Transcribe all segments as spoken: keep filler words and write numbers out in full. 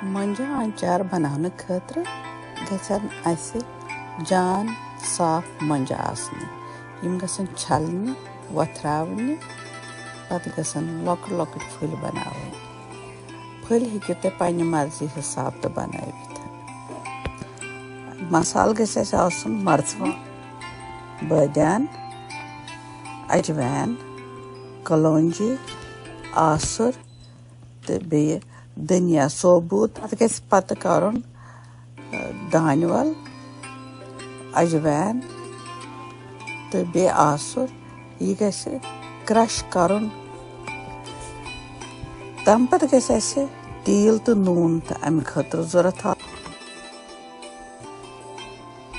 مۄنجہِ آنٛچار بناونہٕ خٲطرٕ گژھن اسہِ جان صاف مۄنجہِ آسنہِ۔ یِم گژھن چھلنہِ، وۄتھراونہِ، پتہٕ گژھن لۄکٕٹۍ لۄکٕٹۍ پھٔلۍ بناوٕنۍ۔ پھٔلۍ ہیٚکِو تُہۍ پننہِ مرضی حساب تہِ بنٲوِتھ۔ مسالہٕ گژھِ اسہِ آسُن مرژٕوانٛگن، بٲدیان، اجوین، کلونجی، آسُر، تہٕ بیٚیہِ دھنیا ثوبوٗت۔ اَتھ گژھِ پَتہٕ کَرُن، ٲ، دانہِ وَل، اجوین تہٕ بیٚیہِ آسُر۔ یہِ گژھِ crush کَرُن۔ تَمہِ پَتہٕ گژھِ اَسہِ تیٖل تہٕ نوٗن تہٕ اَمہِ خٲطرٕ ضوٚرَتھ آ-،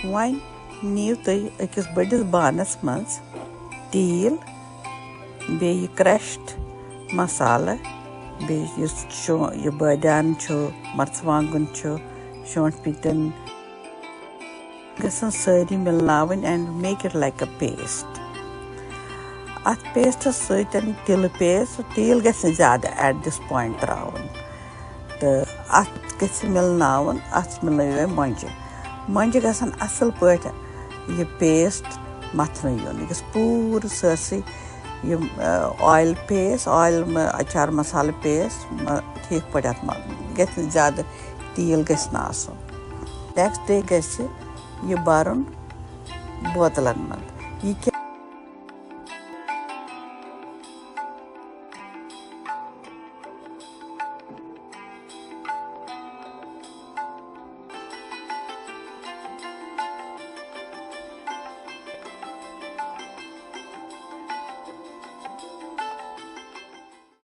وۄنۍ نِیِو تُہۍ أکِس بٔڑِس بانَس منٛز تیٖل، بیٚیہِ یہِ crushed مسالہٕ، بیٚیہِ یُس شو-، یہِ بٲدیان چھُ، مرژٕوانٛگُن چھُ، شونٛٹھ پیٖتٮ۪ن گژھن سٲری مِلناوٕنۍ and make it like a paste۔ اَتھ pasteس سۭتۍ تِلہٕ paste، تیٖل گژھِ نہٕ زیادٕ at this point ترٛاوُن۔ تہٕ اَتھ گژھِ مِلناوُن، اَتھ مِلٲیِو وۄنۍ مۄنجہِ۔ مۄنجہِ گژھن اَصٕل پٲٹھۍ یہِ paste مَتھنہٕ یُن۔ یہِ گژھِ پوٗرٕ سٲرسٕے یہِ، آ، oil paste، oil م-، اچار مسالہٕ paste، م-، ٹھیٖک پٲٹھۍ اَتھ م-، گژھِ نہٕ زیادٕ تیٖل گژھِ نہٕ آسُن۔ Next day گژھِ یہِ بَرُن بوتلَن منٛز۔ یہِ کیٛاہ